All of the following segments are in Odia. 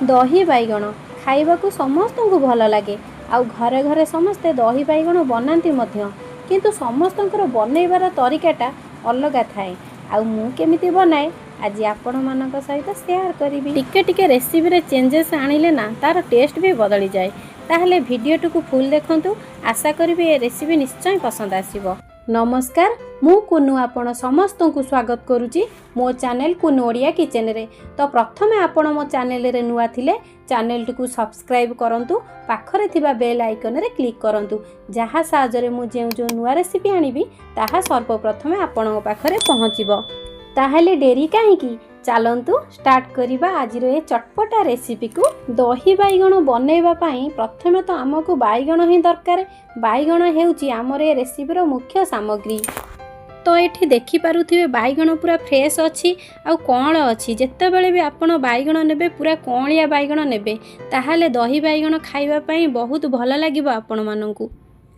ଦହି ବାଇଗଣ ଖାଇବାକୁ ସମସ୍ତଙ୍କୁ ଭଲ ଲାଗେ, ଆଉ ଘରେ ଘରେ ସମସ୍ତେ ଦହି ବାଇଗଣ ବନାନ୍ତି ମଧ୍ୟ। କିନ୍ତୁ ସମସ୍ତଙ୍କର ବନେଇବାର ତରିକାଟା ଅଲଗା ଥାଏ। ଆଉ ମୁଁ କେମିତି ବନାଏ, ଆଜି ଆପଣମାନଙ୍କ ସହିତ ସେୟାର କରିବି। ଟିକେ ଟିକେ ରେସିପିରେ ଚେଞ୍ଜେସ୍ ଆଣିଲେ ନା ତାର ଟେଷ୍ଟ ବି ବଦଳିଯାଏ। ତାହେଲେ ଭିଡ଼ିଓଟିକୁ ଫୁଲ୍ ଦେଖନ୍ତୁ। ଆଶା କରିବି ଏ ରେସିପି ନିଶ୍ଚୟ ପସନ୍ଦ ଆସିବ। ନମସ୍କାର, ମୁଁ କୁନୁ, ଆପଣ ସମସ୍ତଙ୍କୁ ସ୍ୱାଗତ କରୁଛି ମୋ ଚ୍ୟାନେଲ କୁନୁ ଓଡ଼ିଆ କିଚେନରେ। ତ ପ୍ରଥମେ ଆପଣ ମୋ ଚ୍ୟାନେଲରେ ନୂଆ ଥିଲେ ଚ୍ୟାନେଲଟିକୁ ସବସ୍କ୍ରାଇବ୍ କରନ୍ତୁ, ପାଖରେ ଥିବା ବେଲ୍ ଆଇକନରେ କ୍ଲିକ୍ କରନ୍ତୁ, ଯାହା ସାହାଯ୍ୟରେ ମୁଁ ଯେଉଁ ଯେଉଁ ନୂଆ ରେସିପି ଆଣିବି ତାହା ସର୍ବପ୍ରଥମେ ଆପଣଙ୍କ ପାଖରେ ପହଞ୍ଚିବ। ତାହେଲେ ଡେରି କାହିଁକି, ଚାଲନ୍ତୁ ଷ୍ଟାର୍ଟ କରିବା ଆଜିର ଏ ଚଟପଟା ରେସିପିକୁ। ଦହି ବାଇଗଣ ବନେଇବା ପାଇଁ ପ୍ରଥମେ ତ ଆମକୁ ବାଇଗଣ ହିଁ ଦରକାର। ବାଇଗଣ ହେଉଛି ଆମର ଏ ରେସିପିର ମୁଖ୍ୟ ସାମଗ୍ରୀ। ତ ଏଠି ଦେଖିପାରୁଥିବେ, ବାଇଗଣ ପୁରା ଫ୍ରେଶ୍ ଅଛି ଆଉ କଅଁଳ ଅଛି। ଯେତେବେଳେ ବି ଆପଣ ବାଇଗଣ ନେବେ, ପୁରା କଅଁଳିଆ ବାଇଗଣ ନେବେ, ତାହେଲେ ଦହି ବାଇଗଣ ଖାଇବା ପାଇଁ ବହୁତ ଭଲ ଲାଗିବ ଆପଣମାନଙ୍କୁ।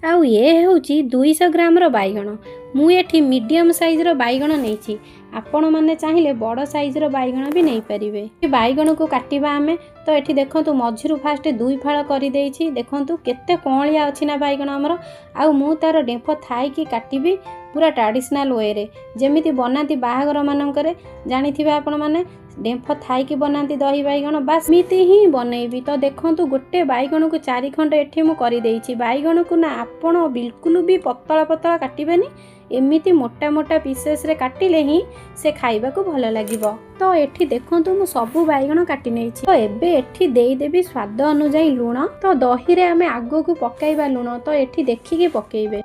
ଆଉ ଏ ହେଉଛି 200 ଗ୍ରାମର ବାଇଗଣ। ମୁଁ ଏଠି ମିଡ଼ିୟମ୍ ସାଇଜ୍ର ବାଇଗଣ ନେଇଛି। ଆପଣମାନେ ଚାହିଁଲେ ବଡ଼ ସାଇଜ୍ର ବାଇଗଣ ବି ନେଇପାରିବେ। ବାଇଗଣକୁ କାଟିବା ଆମେ। ତ ଏଠି ଦେଖନ୍ତୁ, ମଝିରୁ ଫାଷ୍ଟ ଦୁଇ ଫାଳ କରିଦେଇଛି। ଦେଖନ୍ତୁ କେତେ କଅଁଳିଆ ଅଛି ନା ବାଇଗଣ ଆମର। ଆଉ ମୁଁ ତାର ଡେମ୍ଫ ଥାଇକି କାଟିବି, ପୁରା ଟ୍ରାଡ଼ିସନାଲ୍ ୱେରେ, ଯେମିତି ବନାନ୍ତି ବାହାଘର ମାନଙ୍କରେ। ଜାଣିଥିବେ ଆପଣମାନେ, ଡେମ୍ଫ ଥାଇକି ବନାନ୍ତି ଦହି ବାଇଗଣ, ବାସ୍ ଏମିତି ହିଁ ବନେଇବି। ତ ଦେଖନ୍ତୁ, ଗୋଟେ ବାଇଗଣକୁ ଚାରି ଖଣ୍ଡ ଏଠି ମୁଁ କରିଦେଇଛି। ବାଇଗଣକୁ ନା ଆପଣ ବିଲକୁଲ ବି ପତଳା ପତଳା କାଟିବେନି, ଏମିତି ମୋଟା ମୋଟା ପିସେସରେ କାଟିଲେ ହିଁ ସେ ଖାଇବାକୁ ଭଲ ଲାଗିବ। ତ ଏଠି ଦେଖନ୍ତୁ, ମୁଁ ସବୁ ବାଇଗଣ କାଟି ନେଇଛି। ତ ଏବେ ଏଠି ଦେଇଦେବି ସ୍ୱାଦ ଅନୁଯାୟୀ ଲୁଣ। ତ ଦହିରେ ଆମେ ଆଗକୁ ପକାଇବା ଲୁଣ, ତ ଏଠି ଦେଖିକି ପକେଇବେ।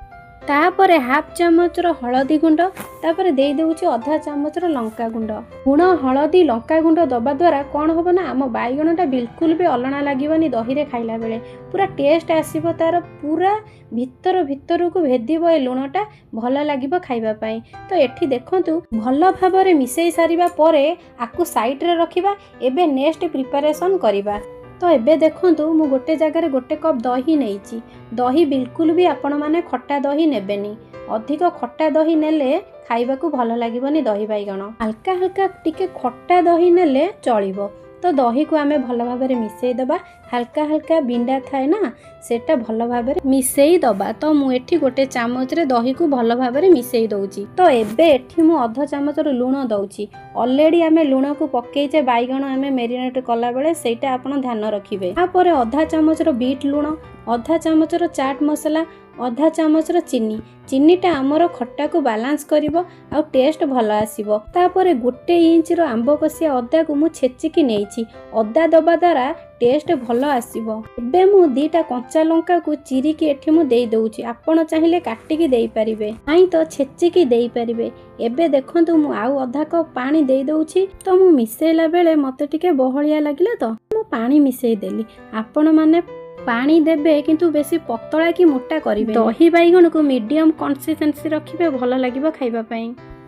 ତାପରେ ହାଫ୍ ଚାମଚର ହଳଦୀ ଗୁଣ୍ଡ, ତାପରେ ଦେଇଦେଉଛି ଅଧା ଚାମଚର ଲଙ୍କା ଗୁଣ୍ଡ। ଲୁଣ, ହଳଦୀ, ଲଙ୍କା ଗୁଣ୍ଡ ଦେବା ଦ୍ୱାରା କ'ଣ ହେବ ନା ଆମ ବାଇଗଣଟା ବିଲକୁଲ ବି ଅଲଣା ଲାଗିବନି। ଦହିରେ ଖାଇଲା ବେଳେ ପୁରା ଟେଷ୍ଟ ଆସିବ ତାର, ପୁରା ଭିତର ଭିତରକୁ ଭେଦିବ ଏ ଲୁଣଟା, ଭଲ ଲାଗିବ ଖାଇବା ପାଇଁ। ତ ଏଠି ଦେଖନ୍ତୁ, ଭଲ ଭାବରେ ମିଶାଇ ସାରିବା ପରେ ଆକୁ ସାଇଡ଼ରେ ରଖିବା। ଏବେ ନେକ୍ସଟ ପ୍ରିପାରେସନ୍ କରିବା। ତ ଏବେ ଦେଖନ୍ତୁ, ମୁଁ ଗୋଟେ ଜାଗାରେ ଗୋଟେ କପ୍ ଦହି ନେଇଛି। ଦହି ବିଲକୁଲ ବି ଆପଣମାନେ ଖଟା ଦହି ନେବେନି। ଅଧିକ ଖଟା ଦହି ନେଲେ ଖାଇବାକୁ ଭଲ ଲାଗିବନି ଦହି ବାଇଗଣ। ହାଲକା ହାଲକା ଟିକେ ଖଟା ଦହି ନେଲେ ଚଳିବ। ତ ଦହିକୁ ଆମେ ଭଲ ଭାବରେ ମିଶାଇ ଦେବା। ହାଲକା ହାଲକା ବିଣ୍ଡା ଥାଏ ନା, ସେଟା ଭଲ ଭାବରେ ମିଶାଇ ଦେବା। ତ ମୁଁ ଏଠି ଗୋଟେ ଚାମଚରେ ଦହିକୁ ଭଲ ଭାବରେ ମିଶାଇ ଦେଉଛି। ତ ଏବେ ଏଠି ମୁଁ ଅଧ ଚାମଚର ଲୁଣ ଦେଉଛି। ଅଲରେଡ଼ି ଆମେ ଲୁଣକୁ ପକେଇଛେ ବାଇଗଣ ଆମେ ମେରିନେଟ୍ କଲାବେଳେ, ସେଇଟା ଆପଣ ଧ୍ୟାନ ରଖିବେ। ତାପରେ ଅଧା ଚାମଚର ବିଟ୍ ଲୁଣ, ଅଧା ଚାମଚର ଚାଟ୍ ମସଲା, ଅଧା ଚାମଚର ଚିନି। ଚିନିଟା ଆମର ଖଟାକୁ ବାଲାନ୍ସ କରିବ ଆଉ ଟେଷ୍ଟ ଭଲ ଆସିବ। ତାପରେ 1 ଇଞ୍ଚର ଆମ୍ବ କଷିଆ ଅଦାକୁ ମୁଁ ଛେଚିକି ନେଇଛି। ଅଦା ଦେବା ଦ୍ୱାରା ଟେଷ୍ଟ ଭଲ ଆସିବ। ଏବେ ମୁଁ ଦୁଇଟା କଞ୍ଚା ଲଙ୍କାକୁ ଚିରିକି ଏଠି ମୁଁ ଦେଇଦେଉଛି। ଆପଣ ଚାହିଁଲେ କାଟିକି ଦେଇପାରିବେ, ନାଇଁ ତ ଛେଚିକି ଦେଇପାରିବେ। ଏବେ ଦେଖନ୍ତୁ, ମୁଁ ଆଉ ଅଧା କପ୍ ପାଣି ଦେଇଦେଉଛି। ତ ମୁଁ ମିଶେଇଲା ବେଳେ ମୋତେ ଟିକେ ବହଳିଆ ଲାଗିଲା, ତ ମୁଁ ପାଣି ମିଶେଇ ଦେଲି। ଆପଣମାନେ ପାଣି ଦେବେ, କିନ୍ତୁ ବେଶୀ ପତଳା କି ମୋଟା କରିବେ। ଦହି ବାଇଗଣକୁ ମିଡ଼ିୟମ୍ କନସିଷ୍ଟେନ୍ସି ରଖିବେ, ଭଲ ଲାଗିବ ଖାଇବା ପାଇଁ।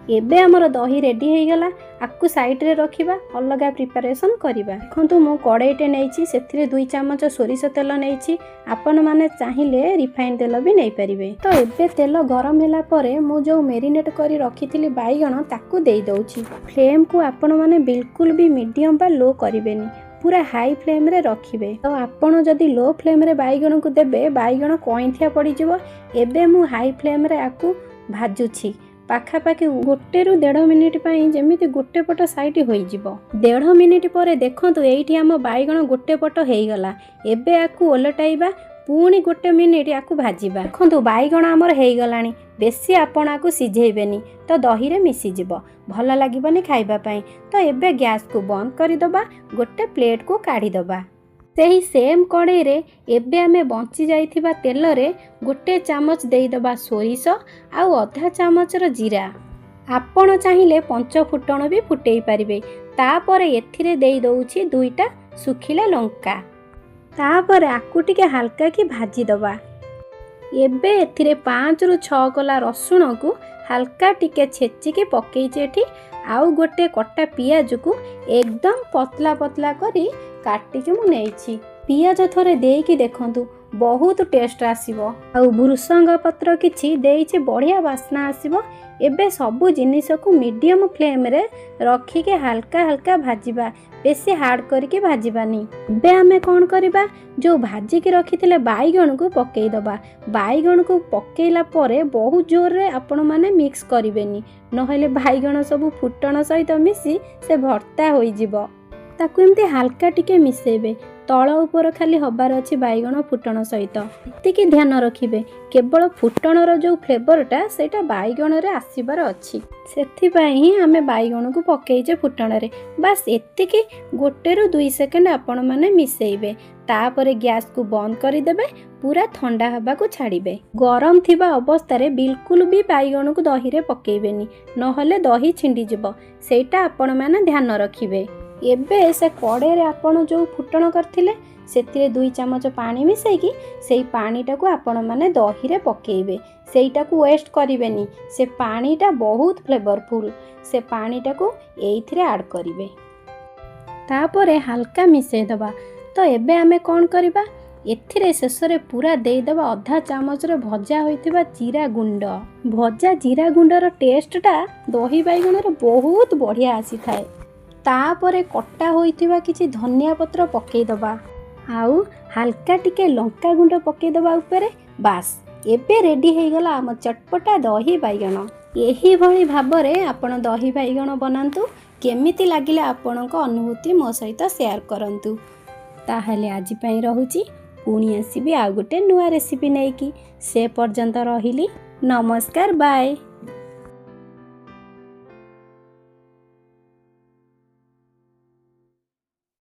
ଏବେ ଆମର ଦହି ରେଡ଼ି ହେଇଗଲା। ଆକୁ ସାଇଡ଼ରେ ରଖିବା, ଅଲଗା ପ୍ରିପାରେସନ୍ କରିବା। ଦେଖନ୍ତୁ, ମୁଁ କଡ଼େଇଟେ ନେଇଛି, ସେଥିରେ 2 ଚାମଚ ସୋରିଷ ତେଲ ନେଇଛି। ଆପଣମାନେ ଚାହିଁଲେ ରିଫାଇନ୍ ତେଲ ବି ନେଇପାରିବେ। ତ ଏବେ ତେଲ ଗରମ ହେଲା ପରେ ମୁଁ ଯେଉଁ ମେରିନେଟ୍ କରି ରଖିଥିଲି ବାଇଗଣ, ତାକୁ ଦେଇଦେଉଛି। ଫ୍ଲେମ୍କୁ ଆପଣମାନେ ବିଲକୁଲ ବି ମିଡ଼ିୟମ୍ ବା ଲୋ କରିବେନି, ପୁରା ହାଇ ଫ୍ଲେମ୍ରେ ରଖିବେ। ତ ଆପଣ ଯଦି ଲୋ ଫ୍ଲେମ୍ରେ ବାଇଗଣକୁ ଦେବେ, ବାଇଗଣ କଇଁଥିଆ ପଡ଼ିଯିବ। ଏବେ ମୁଁ ହାଇ ଫ୍ଲେମ୍ରେ ଆକୁ ଭାଜୁଛି ପାଖାପାଖି 1ରୁ 1.5 ମିନିଟ୍ ପାଇଁ, ଯେମିତି ଗୋଟେ ପଟ ସାଇଡ଼ ହୋଇଯିବ। 1.5 ମିନିଟ୍ ପରେ ଦେଖନ୍ତୁ, ଏଇଠି ଆମ ବାଇଗଣ ଗୋଟେ ପଟ ହେଇଗଲା। ଏବେ ଆକୁ ଓଲଟାଇବା, ପୁଣି 1 ମିନିଟ୍ ଆକୁ ଭାଜିବା। ଦେଖନ୍ତୁ, ବାଇଗଣ ଆମର ହେଇଗଲାଣି। ବେଶୀ ଆପଣ ଆକୁ ସିଝେଇବେନି, ତ ଦହିରେ ମିଶିଯିବ, ଭଲ ଲାଗିବନି ଖାଇବା ପାଇଁ। ତ ଏବେ ଗ୍ୟାସକୁ ବନ୍ଦ କରିଦେବା, ଗୋଟେ ପ୍ଲେଟ୍କୁ କାଢ଼ିଦେବା। ସେହି ସେମ୍ କଡ଼େଇରେ ଏବେ ଆମେ ବଞ୍ଚି ଯାଇଥିବା ତେଲରେ 1 ଚାମଚ ଦେଇଦେବା ସୋରିଷ ଆଉ ଅଧା ଚାମଚର ଜିରା। ଆପଣ ଚାହିଁଲେ ପଞ୍ଚ ଫୁଟଣ ବି ଫୁଟେଇ ପାରିବେ। ତାପରେ ଏଥିରେ ଦେଇଦେଉଛି ଦୁଇଟା ଶୁଖିଲା ଲଙ୍କା। ତାପରେ ଆକୁ ଟିକେ ହାଲକା କି ଭାଜିଦେବା। ଏବେ ଏଥିରେ 5ରୁ 6 କୋଲା ରସୁଣକୁ ହାଲକା ଟିକେ ଛେଚିକି ପକେଇଛି ଏଠି। ଆଉ ଗୋଟେ କଟା ପିଆଜକୁ ଏକଦମ ପତଲା ପତଲା କରି କାଟିକି ମୁଁ ନେଇଛି। ପିଆଜ ଥରେ ଦେଇକି ଦେଖନ୍ତୁ, ବହୁତ ଟେଷ୍ଟ ଆସିବ। ଆଉ ଭୃସଙ୍ଗ ପତ୍ର କିଛି ଦେଇଛି, ବଢ଼ିଆ ବାସ୍ନା ଆସିବ। ଏବେ ସବୁ ଜିନିଷକୁ ମିଡ଼ିୟମ୍ ଫ୍ଲେମ୍ରେ ରଖିକି ହାଲକା ହାଲକା ଭାଜିବା, ବେଶୀ ହାର୍ଡ଼ କରିକି ଭାଜିବାନି। ଏବେ ଆମେ କ'ଣ କରିବା? ଯେଉଁ ଭାଜିକି ରଖିଥିଲେ ବାଇଗଣକୁ ପକାଇଦେବା। ବାଇଗଣକୁ ପକାଇଲା ପରେ ବହୁତ ଜୋରରେ ଆପଣମାନେ ମିକ୍ସ କରିବେନି, ନହେଲେ ବାଇଗଣ ସବୁ ଫୁଟଣ ସହିତ ମିଶି ସେ ଭର୍ତ୍ତା ହୋଇଯିବ। ତାକୁ ଏମିତି ହାଲକା ଟିକେ ମିଶାଇବେ, ତଳ ଉପର ଖାଲି ହେବାର ଅଛି ବାଇଗଣ ଫୁଟଣ ସହିତ। ଏତିକି ଧ୍ୟାନ ରଖିବେ, କେବଳ ଫୁଟଣର ଯେଉଁ ଫ୍ଲେଭରଟା ସେଇଟା ବାଇଗଣରେ ଆସିବାର ଅଛି, ସେଥିପାଇଁ ହିଁ ଆମେ ବାଇଗଣକୁ ପକେଇଛେ ଫୁଟଣରେ। ବାସ୍ ଏତିକି, 1ରୁ 2 ସେକେଣ୍ଡ ଆପଣମାନେ ମିଶାଇବେ, ତାପରେ ଗ୍ୟାସ୍କୁ ବନ୍ଦ କରିଦେବେ, ପୁରା ଥଣ୍ଡା ହେବାକୁ ଛାଡ଼ିବେ। ଗରମ ଥିବା ଅବସ୍ଥାରେ ବିଲକୁଲ ବି ବାଇଗଣକୁ ଦହିରେ ପକେଇବେନି, ନହେଲେ ଦହି ଛିଣ୍ଡିଯିବ, ସେଇଟା ଆପଣମାନେ ଧ୍ୟାନ ରଖିବେ। ଏବେ ସେ କଡ଼େଇରେ ଆପଣ ଯେଉଁ ଫୁଟଣ କରିଥିଲେ ସେଥିରେ 2 ଚାମଚ ପାଣି ମିଶାଇକି ସେଇ ପାଣିଟାକୁ ଆପଣମାନେ ଦହିରେ ପକାଇବେ। ସେଇଟାକୁ ୱେଷ୍ଟ କରିବେନି, ସେ ପାଣିଟା ବହୁତ ଫ୍ଲେଭରଫୁଲ୍। ସେ ପାଣିଟାକୁ ଏଇଥିରେ ଆଡ଼୍ କରିବେ, ତାପରେ ହାଲକା ମିଶାଇଦେବା। ତ ଏବେ ଆମେ କ'ଣ କରିବା? ଏଥିରେ ଶେଷରେ ପୁରା ଦେଇଦେବା ଅଧା ଚାମଚର ଭଜା ହୋଇଥିବା ଜିରା ଗୁଣ୍ଡ। ଭଜା ଜିରା ଗୁଣ୍ଡର ଟେଷ୍ଟଟା ଦହି ବାଇଗଣରେ ବହୁତ ବଢ଼ିଆ ଆସିଥାଏ। ତାପରେ କଟା ହୋଇଥିବା କିଛି ଧନିଆ ପତ୍ର ପକାଇଦେବା ଆଉ ହାଲକା ଟିକେ ଲଙ୍କା ଗୁଣ୍ଡ ପକାଇଦେବା ଉପରେ। ବାସ୍, ଏବେ ରେଡ଼ି ହେଇଗଲା ଆମ ଚଟପଟା ଦହି ବାଇଗଣ। ଏହିଭଳି ଭାବରେ ଆପଣ ଦହି ବାଇଗଣ ବନାନ୍ତୁ। କେମିତି ଲାଗିଲା ଆପଣଙ୍କ ଅନୁଭୂତି ମୋ ସହିତ ସେୟାର କରନ୍ତୁ। ତାହେଲେ ଆଜି ପାଇଁ ରହୁଛି, ପୁଣି ଆସିବି ଆଉ ଗୋଟେ ନୂଆ ରେସିପି ନେଇକି। ସେ ପର୍ଯ୍ୟନ୍ତ ରହିଲି, ନମସ୍କାର, ବାଏ।